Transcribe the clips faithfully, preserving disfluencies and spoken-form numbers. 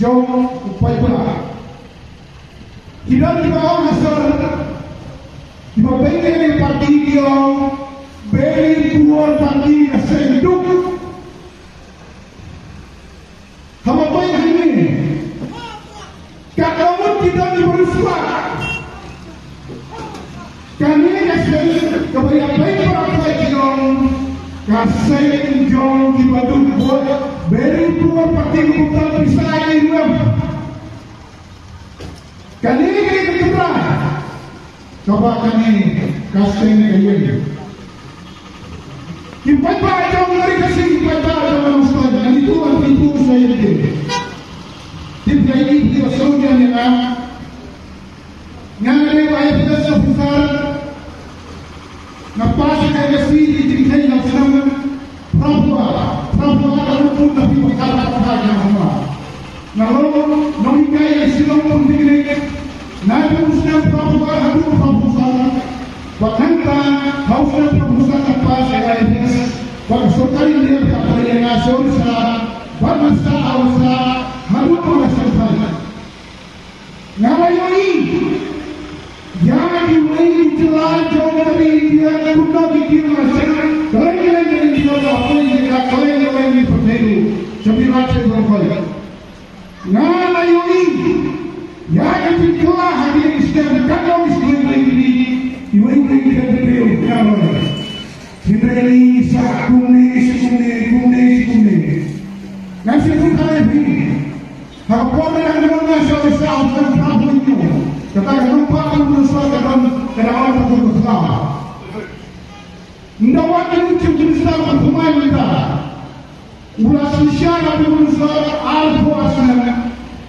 jong u paidbah. Ki don kiba ong ha sor, kiba peit ïa kane ka party ki ong very poor party, ka seng duk. Haba peit hangne, katno ngut ki don kiba riewspah. Kane ka seng kaba ïa peit para peit ki ong ka seng jong kiba duk bha, very poor party, kiba bun pisa ïa ki ruh. Kane ka dei ka kamra kaba kane ka seng ka ïeng. Ki paidbah jong ka ri Khasi, ki paidbah jong ka Nongstoiñ, ngan ïathuh, ngan ïathuh sa ïa phi. Tip ïa phi, phi ïa sngewthuh ïa nga. Nga dei u IPS officer. Nga pass ïa ka C E jingkheiñ ha u snem phra phew ar, phra phew ar, ka rukom na phi ba ka la ka la. Nga long nonghikai ha Shillong Polytechnic naduh u snem phra phew ar haduh phra phew san. Bad nangta ha u snem phra phew san nga pass ïa ka I P S. Bad ka sorkar India ka pynlong ïa nga sha u risa, bad nga sah ha u risa haduh ba nga shong thait. Nga la ïohi ïa kiwei ki jylla jong ka ri India, kumno ki kiew la sha kylleng kylleng ka India, la poi ïa ka kylleng kylleng ki pyrthei ruh, sha Virat Sehwag. Nga la ïohi ïa ka jingkylla ha kine ki stem, katno ki stem, kiwei kiwei ki stem ki briew, katno. Hynrei ngi sah kumne shi kumne, kumne shi kumne. Ngan shu kynmaw ïa phi. Ha ka por ba nga dang don nga shu sah ha u snem phra phew hynñiew. Kata ka nongpop Prime Minister ka don, ka dang don ha ka por ka khlaw. Ynda wat ïa u Chief Minister ba thymmai mynta, u la synshar ha u Prime Minister arphew ar snem.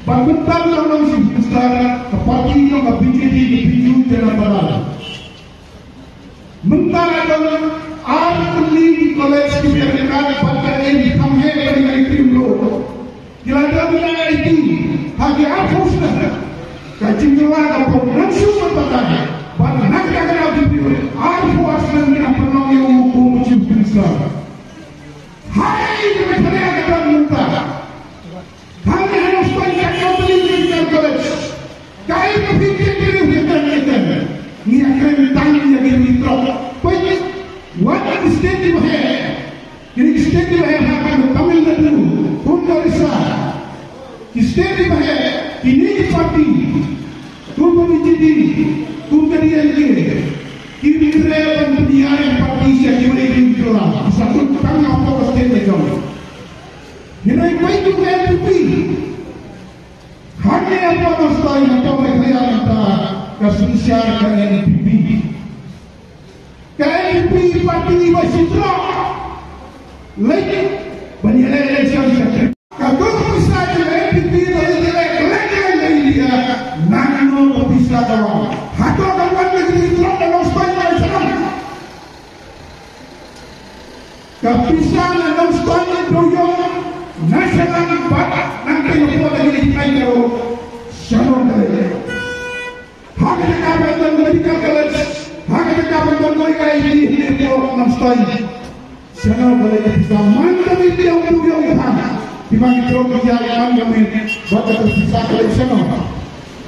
Bad mynta u la long Chief Minister, ka party jong ka B J P, ka Biju Janata Dal. Mynta la don ar tylli ki college kiba ïa kynrad bad ka ain kham heh ba dei ka Cream Road. Ki la don ïa I T ha ki arphew snem. Ka jingkylla ka pop nang shu mynta ka, bad nang ka kynrad ki briew arphew snem ki nang pynlong ïa u kum u Chief Minister. Hai, ka Meghalaya ka don mynta. Hangne ha Nongstoiñ katno tylli ki medical college. Kaei ka phi kren, kren, kren, kren, kren. Ngi ïa kren tang ïa ki ri trok. Peit, wat ki state kiba heh. Ki state kiba heh ha ka Tamil Nadu, kum ka Orissa. Ki state kiba heh, kine ki party, kum ka B J P, kum ka D M K. Ki kren ban pynïaid party sha kiwei ki jylla. Sa tang hapoh ka state ka jong. Hynrei peit u N P P. Hangne hapoh Nongstoiñ, hapoh Meghalaya mynta ka synshar ka N P P. Ka N P P party ba shi trok leit ban ïaleh election sha Tripura. Katto ka pisa jong ka N P P ba leit ïaleh election ha India, nangno ka pisa ka wan? Hato ka wan na ki trok na Nongstoiñ bad Shillong? Ka pisa na Nongstoiñ, Dewïong, na Shillong bad nangta hapoh na ki ri Jaintia, shano ka leit? Ha ka jaka ban don medical college, ha ka jaka ban don I I T hapoh Nongstoiñ, shano ka leit ka pisa? Man ka mih ïa u Dewïong tang, ki man ki trok ki jait, man ka mih, bad ka pisa ka leit shano?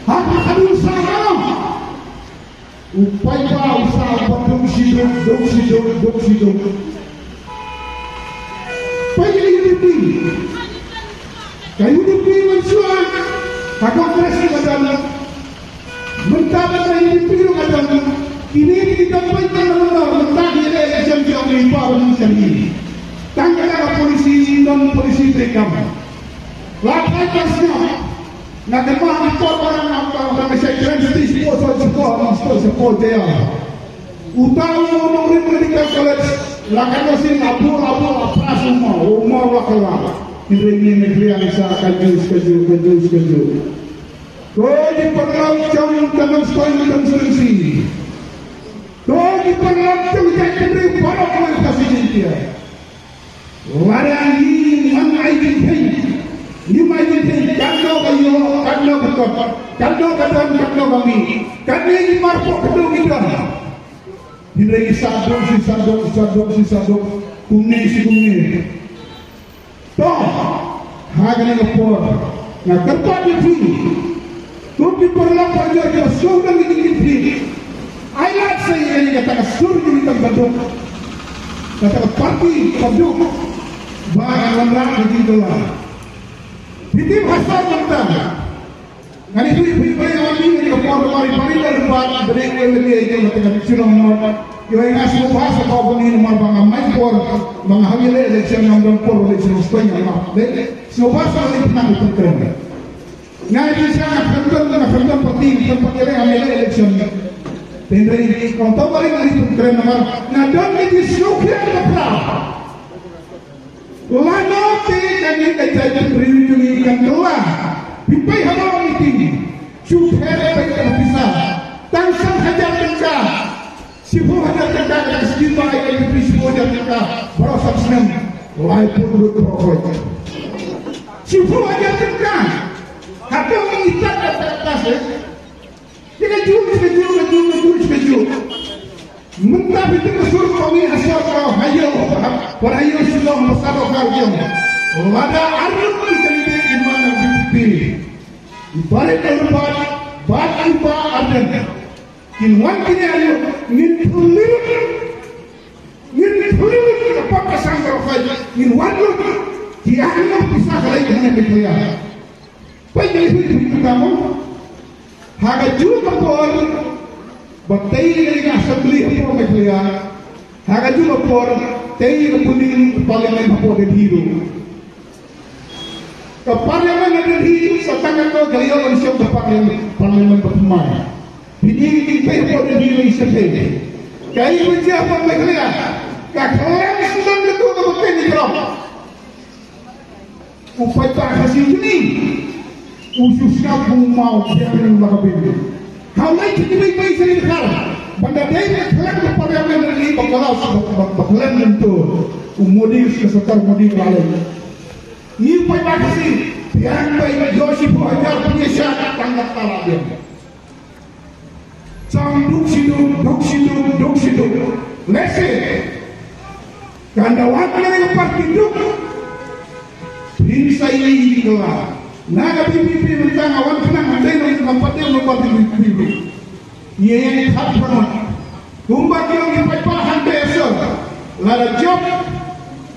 Ha ka khadduh sha shano? U paidbah u sah u ba duk shi duk, duk shi duk, duk shi duk. Peit ïa ka U D P. Ka U D P mynshuwa ha Congress ka don. Mynta ka U D P ruh ka don. Kine ki don peit ka don, mynta ki leh election ki ong i pa ba duk sha ri. Tang kata ka policy, non policy treikam. La phai ka sngap. Na ka ma ki por ba na ka ma ka shai kren sati spo so spo ma spo spo te ya. Uta u mo nongrim medical college la ka no sin abu abu a pras u mo u mo wa ka la. Hynrei ngi me kliang sa ka jus ka jus ka jus ka jus. Ko di parlok jong ka Nongstoiñ constituency. Ko di parlok jong ka hynrei baroh ko ka sini dia. Lada ngi man ai jingkheiñ, ngi man ai jingkheiñ, katno ka ïoh, katno ka kot, katno ka don, katno ka mih, katne ngi marpoh katno ngi don. Hynrei ngi sah duk, shi sah duk, sah duk, shi sah duk, kumne shi kumne. To, ha kane ka por. Nga kyrpad ïa phi, ko ki paralok parajor kiba sngewdon ïa kine ki, ai lad sa ïa kata ka sur jong ngi tang baduk, kata ka party baduk, ba ngan wanrah ïa ki kylla. Phi tip ha sor mynta. Ngan ïathuh ïa phi ba ïa ngi ngi ka por ba ri pari da ri ba da ri ïa ngi ïa ngi ka shnong ngi. Ïa ngi nga sngewbha sa ba ngi namar ba nga mai por ba nga hap ïaleh election, ngam don por election, sngewbha sa ngi pynang pyntrem. Nga ïa sha nga khlem don, nga khlem don party, khlem pat ïaleh, ngam ïaleh election. Hynrei ong to ba ri ngi pyntrem namar nga don ïa ki sngewkhia ba khraw. Lano te kane ka jaitbynriew jong ngi kan kylla. Phi peit ha ka meeting. Shu pher peit ka pisa. Tang san hajar tyngka. Shiphew hajar tyngka ka skim ba ai ka phi shiphew hajar tyngka. Baroh san snem. Laiphew lut baroh. Shiphew hajar tyngka. Hato ngi tat ka tat ka se. Ki la ju, ki la ju, ki la ju, ki la ju, ki la ju. Mynta phi tip ka sur kong i ha sor ka ha ïew, ha ïew Shillong, ha sor ka ha ïew. Lada arngut ki candidate i man na V P P. I Barit Elbert bad i Bah Ardent. Kin wan kine arngut, ngin pynlip. Ngin pynlip ka pop ka sang ka rohai, ngin wan lut. Ki arngut pisa ka lai ka hynñiew Meghalaya. Peit ïa ki, peit ïa ki, tamo. Ha kajuh ka por ba tei ïa ka assembly hapoh Meghalaya. Ha kajuh ka por tei ïa ka building parliament hapoh Delhi ruh. Ka parliament ha Delhi sa tang katto ka ïoh ban shong ka parliament, parliament ba thymmai. Phi i ki peit hapoh Delhi ruh i sa tei. Kaei ba jia hapoh Meghalaya. Ka khlem sdang katto kaba tei ïa ka rong. U paidbah Khasi jong ngi u shu sngap u maw biang la ka biang. Hawlai ki dei bai bai seri khar. Ban da dei ka khlem ka parliament ni ba ka law ba, ba, ba khlem nento. U Modi, u sorkar Modi ka la leh. Ngi paidbah Khasi biang bai, ïoh shiphew hajar pynïaid shad tang ka tala biang. Song duk shi duk, duk shi duk, duk shi duk. Lehse kan da wan na ka party duk. Phin sa ïohi ïa ka la. Na ka V P P mynta nga wan khnang hynrei nga ym pat dei na ka party V P P. Ngi ïeng thap pranot. Kumba ki ong ki paidbah hangta sor. Lada jop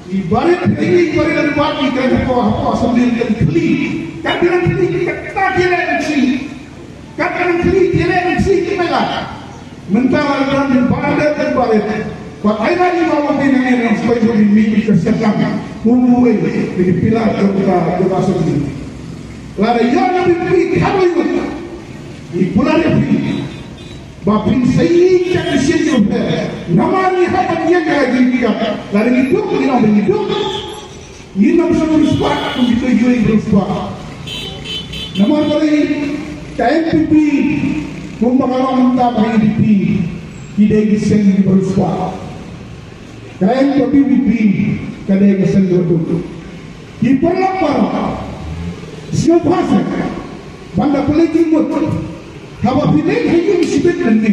i barit, i barit lada bat i kren hapoh, hapoh assembly kan khlieh. Kan khlieh, kata ki leh kan khlieh. Kat ka nang khlieh, ki leh nang khlieh ki mela. Mynta la don di barit, di barit. Pat ai la di bawa di nang nang sepai di mi di ka setang. Umui di pilar jong ka, jong ka sendiri. Lada ïa na di pi kharoi. Di pula di pi. Ba phin sa ïa ka sien jong phi. Namar ngi hap ban ïa ka di ka. Lada ngi duk, ngi nang ngi duk. Ngin ym sngewthuh spah, kum kita ïohi baroh spah. Namar balei ka N P P, kumba ka long mynta ba N P P, ki dei ki seng baroh spah. Ka N P P, ka dei ka seng baroh. Ki paralok baroh. Sngewbha seh. Ban da pynleit jingmut. Haba phi leit ha ïing shibit lynti.